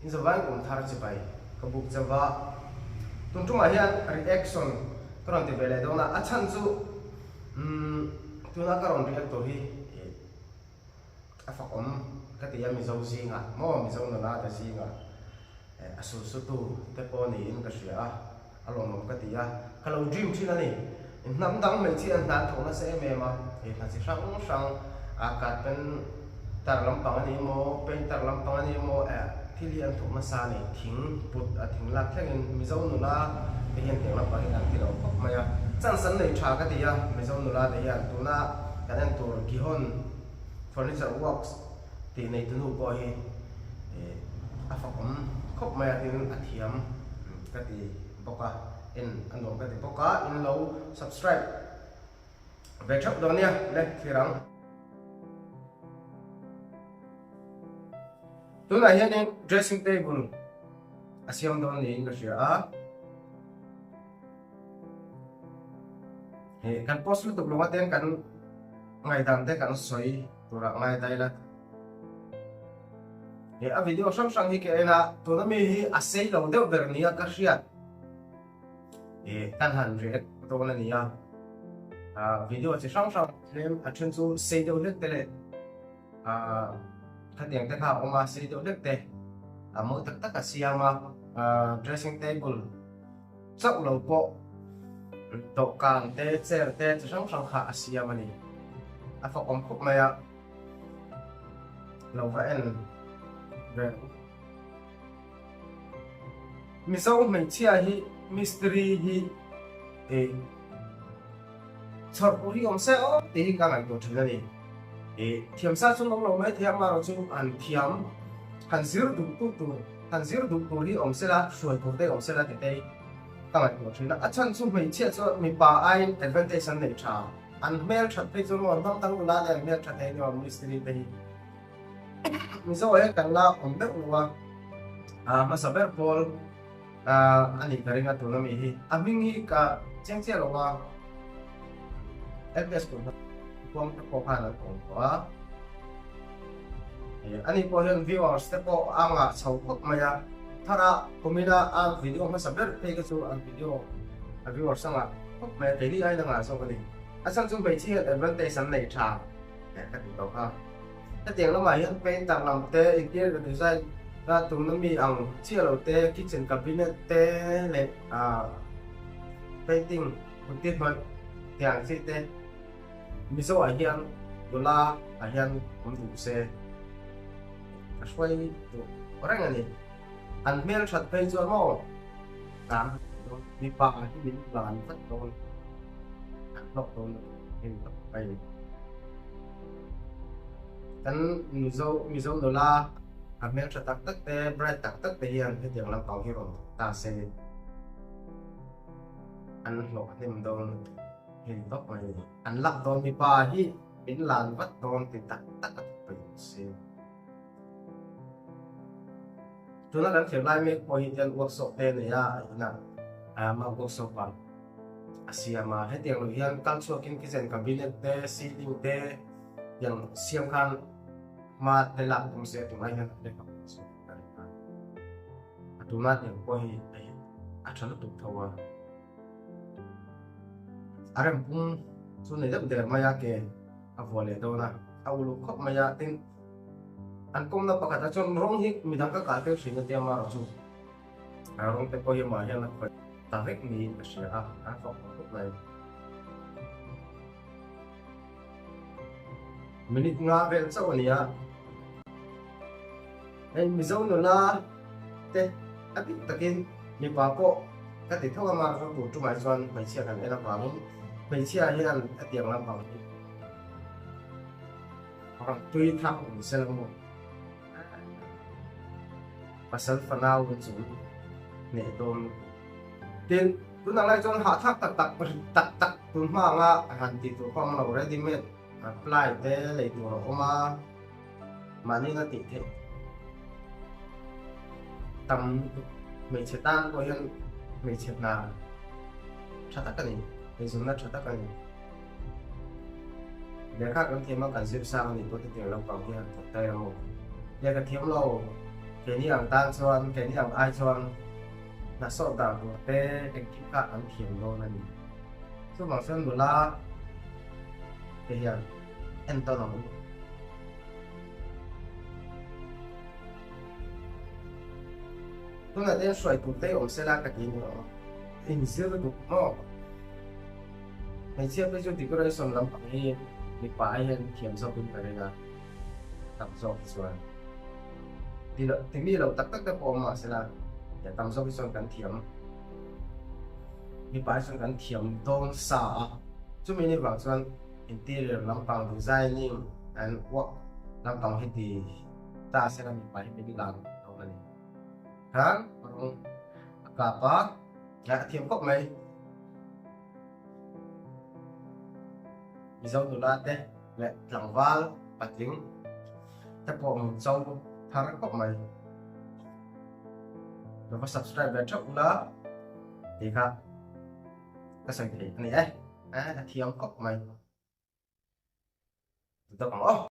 Inzavain kum thar chibai ka buk chauh va. Tun tumah hian reaction ka rawn ti ve leh dawn a, a chhan chu umm tuna ka rawn react tur hi a fakawm ka ti a Mizo zingah maw Mizo nula te zingah a sulsutu te pawh niin ka hria a. A lawmawm ka ti a, ka lo dream thin a ni. Hnam dang hmeichhia an hna an thawk nasa em em a, he hna chi hrang hrang a carpenter lampang a ni emaw, painter lampang a ni emaw eh thil hi an thawk nasa a ni. Thing put a thing lak thlengin Mizo nula te hian tiang lampang hi an ti lo khawp mai a. Chance an nei tha ka ti a, Mizo nula te hian tuna kan en tur Gihon Furniture Works tih neitunu pawh hi a fakawm khawp mai a tin a thiam ka ti bawk a, en a nuam ka ti bawk a, in lo subscribe ve theuh dawn nia le thlir ang. Tunah hianin dressing table a siam dawn niin ka hria a. Kan post lutuk lo aten kan ngaihdan te kan sawi turah ngai ta ila. He a video hrang hrang hi ka en a, tuna mi hi a sei lo deuh ber nia ka hriat. He kan han react dawn a ni a. Video chi hrang hrang tlem a then chu sei deuh hlek te leh khatiang te kha a awm a, sei deuh hlek te a mawi tak tak a siam a, dressing table Chauh lo pawh dawhkan te, chair te chi hrang hrang kha a siam a ni. A fakawm khawp mai a, lo va en ve u. Mizo hmeichhia hi mistiri hi eh chhawrh tur hi awm se aw tih hi ka ngaihtuah thin a ni. Eh thiam sa chu an awm lo mai thei a, amaherawh chu an thiam han zir duh tu tur. Han zir duh tur hi awm sela, hruai tur te awm sela ti te ka ngaihtuah thin a. A chhan chu hmeichhia chuan mipa aiin advantage an nei tha. An hmel that phei chu maw hnam dang nula te an hmel tha thei animaw mistiri te hi. Mizo ah hian kan la awm deuh lo a, a hmasa ber pawl a nih ka ring a tuna mi hi. A hming hi ka chiang chiah lo a, LPS kut huang te pawh khan an awm tawh a. Ani pawh hian viewers te pawh a ngah chho khawp mai a, thar a kumina a video hmasa ber phei kha chu a video a viewers a ngah khawp mai a, keini aiin a ngah zawk a ni. A chhan chu hmeichhia hian advantage an nei tha tih ka ti tawh kha. Hetiang lamah hian painter lam te, interior design a tuna mi ang chiah lo te, kitchen cabinet te leh painting kut hnawih tiang chi te, Mizo ah hian nula ah hian awm duh se ka hruai duh reng a ni. An hmel that phei chuan maw tlan dawn mipa hi min lan vat dawn an hlawk dawn heng tak mai ni. Kan Mizo Mizo nula a hmel tha tak tak te bright tak tak te hian hetiang lampang hi rawn thawk ta se an hlawh hnem dawn. Hei vak mai ni. An lak dawn mipa hi min lan vat dawn ti tak tak a thawk peih ang si. Tuna kan thlir lai mek pawh hi tian workshop te a nei a, a inah ama workshop ah a siam a. Hetiang lo hian kal chhuakin kitchen cabinet te, ceiling te tiang siam khan hma te lak tum se tunah hian a lek ang chu ka ring a. A tuna tiang pawh hi a tha lutuk tho a. A rempung chu nei deuh der mai a ke a vuah leh dawn a, a uluk khawp mai a, tin an kawmna pakhat ah chuan rawng hi midang ka kah tel thin a tia marawh chu a rawng te pawh hi amah hian a khawih ta vek niin ka hria a, a fak khawp khawp mai. Minute nga vel chauh a ni a, hei Mizo nula te a bik takin mipa pawh ka ti tho a mar chu tur tumah chuan hmeichhia kan en avangin hmeichhia hian a tiang lampang hi rawn tui thak awm se lo maw pasal fanau chu hneh dawn tin tunah lai chuan hahthlak tak tak tak tak tun hma anga han tih tur pawh a awm lo ready made ply te lei tur a awm a. Mahni na tih theih tam hmeichhe tan pawh hian hmeichhe hna tha tak a ni, eizawnna tha tak a ni. Lehkha kan thiam a kan zir sang a nih pawh hetiang lampang hian thawk ta emaw lehkha thiam lo. Keini ang tan chuan, keini ang ai chuan hna sawt dan tur te engkim kha an thiam dawn a ni. Chuvang chuan nula te hian entawn ang u. Tunah te hian hruai tur te awm sela ka ti ni aw. Inzir duh maw? Hmeichhia phei chu decoration lampang hi mipa ai hian thiam zawkin ka ring a, tam zawk hi chuan ti lo ti mi lo tak tak te pawh awm mahsela tam zawk hi chuan kan thiam mipa hi chuan kan thiam dawn sa a, chumi ni vang chuan interior lampang designing and work lampang hi ti ta sela mipa hi min lan dawn a ni. Khan rawng a kap a, a thiam khawp mai. Mizo nula te leh tlangval patling te pawh min cho thar khawp mai. Lo va subscribe ve theuh ula tih kha ka sawi thei a ni e. A thiam khawp mai. Dawk ang aw.